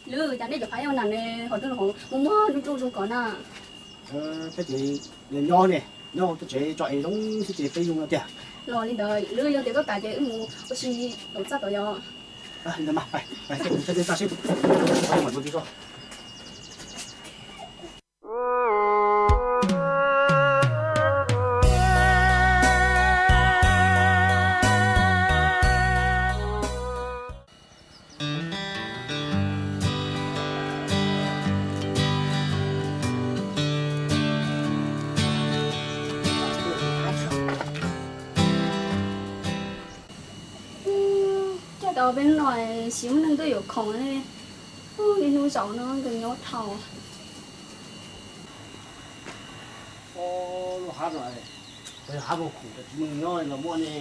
Lwm, cas nej cov phab ua nam ne, ho twb los muaj muaj nruj nruj zoo ko na. Peb ces nyob ne, nyob hauv tsev tso es zoo xwb ces peb zoo no tiag. Los li ntawd Lwm, yog tias koj kam ces wb mus ua si tom txaj tod yom. Li ntawd mas, peb mus txaj seb. Cas tau peb hnub no xyov muaj neeg tuaj yuav khoom li. Niaj hnub zaum no nkawd nyob dhau. Lub hab no, hab muaj khoom tsis muaj neeg nyob los muaj ne.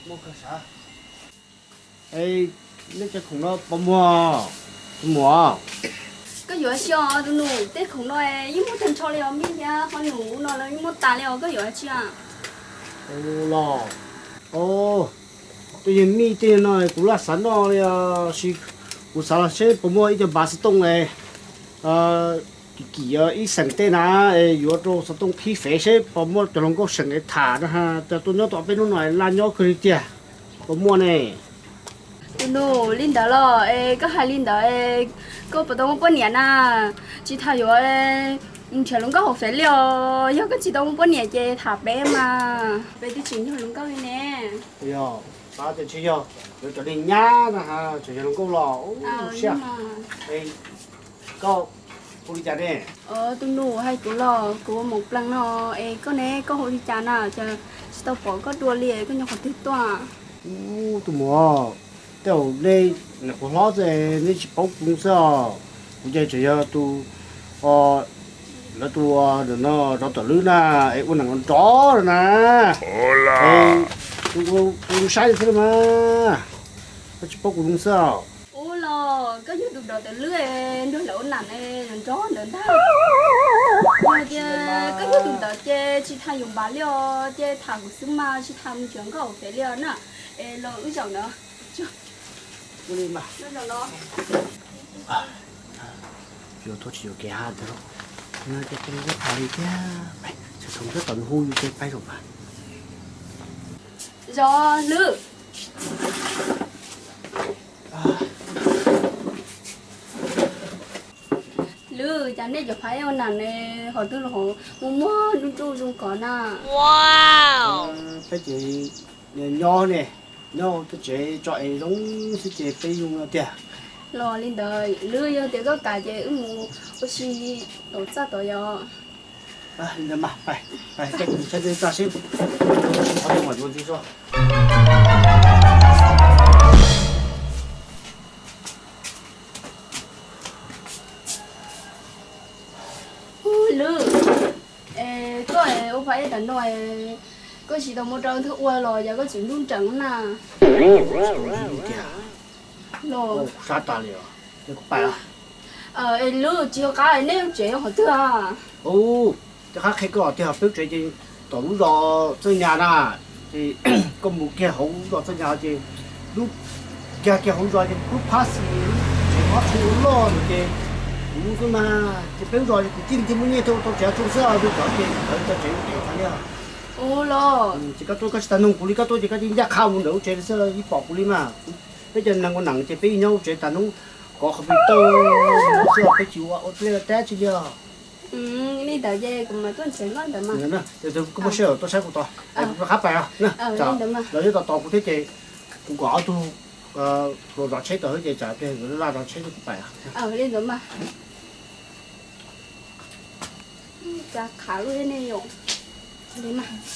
Muaj kawg sav. Nej cov khoom no puas muag? Tus muam, koj yuav tsis os tus nus? Tej khoom no yeej muaj tag nrho li os, mij thiab ho nus no los yeej muaj tas li os, koj yuav tsis? Los, tej yog mij tej no kuv laj xav noj li os, kuv xav los seb puas muaj ib co npav xov tooj kim kim ib xeem tej na, es yuav rau xov tooj qhib fev seb puas muaj cov hluas nkauj seem es tham na, cov tuaj nyob tom peb hnub no laj nyob kawg li tiag, puas muaj ne? Tus nus, li ntawd los es koj hais li ntawd es koj puas tau muaj poj niam na? Tsis tham yuav nrhiav hluas nkauj hauv fev li os, yog koj tsis tau muaj poj niam ces tham peb mas, peb twb tsis yog hluas nkauj li ne. Yog, xav tias tsis yog, yuav cov neeg nyab na, tseem yog hluas nkauj los siab. Koj hu li cas ne? Tus nus, hais kuv los kuv ua moos plees no, es koj ne, koj hu li cas na? Cas tsis tau pom koj dua li, koj nyob qhov twg tuaj? Tus muam, tej zaum nej nyuam qhuav hlob xwb nej tsis paub kuv xwb os. Kuv ces tseem yog tus, lawv tus no rov tom lwb na, es ua neeg nrov na. Kuv saib xwb mas, koj tsis paub kuv xwb os. Ub los koj yog tus rov tom lwb nrog lawv ua nam nrov ntawd ntag. Yog tias koj yog tus ntawd ces tsis tas yuav npav li os, ces tham kuv xwb mas, tsis tas mus nrhiav nkauj hauv fev li os na. Es los wb zaum ntawd. Yuav tuaj tsis yuav kev hab ntawd, ces peb tham li thiab, txhua thaum nyob tom nws hu yus ces peb zaum mas. Zos Lwm. Lwm, cas nej cov phab ua nam ne, ho twb los muaj muaj nruj nruj zoo ko na. Peb ces nyob ne, nyob hauv tsev tso es zoo xwb ces peb zoo no tiag. Los li ntawd Lwm, yog tias koj kam ces wb mus ua si tom txaj tod yom. Li ntawd mas, peb mus saib txaj seb, qhov twg mam yuav ntxiv xwb. Lwm, es koj ua phab ib tam no, koj tsis tau muab rau ntawd ua los yog koj tseem ntuj nreem na? Los sab tas li os, kuv pais. Es Lwm, tsis ua qab, nej lub tsev qhov twg? Tej qab qhia koj tias peb lub tsev ces tom lub zos Txawj Nyas na, ces koj mus kiag hauv lub zos Txawj Nyas ces lub, kiag kiag hauv zos ces lub phab xis, lub tsev qhov tshee loj loj ntawd ces kuv xwb mas, ces peb lub zos ces kwv tij ntiag muaj nyiaj thiaj ua tau tsev tsoo xwb, tus cov ces lawv cov tsev lub tsev tas li. Ua los ces koj tuaj koj tsis tas nug kuv li, koj tuaj ces koj cia ncaj qha mus ntawm lub tsev xwb, yeej pom kuv li mas. Peb cov neeg ua neeg ces peb nyob lub tsev tas hnub, kov qhov pis tawg xwb, peb tsis ua ua dab tsi li os. Li ntawd ces kuv mam tuaj nrhiav koj ntawd mas. Koj muaj sij hawm tuaj saib kuv tod, kuv rov qab pais os. Los nyob tos tos kuv thiab ces kuv kom ob tug hluas zov tsheb tod xwb ces tsam lawv laj zov tsheb kuv pais os. Li ntawd mas. Cas khav lub thiab ne yom. Li mas.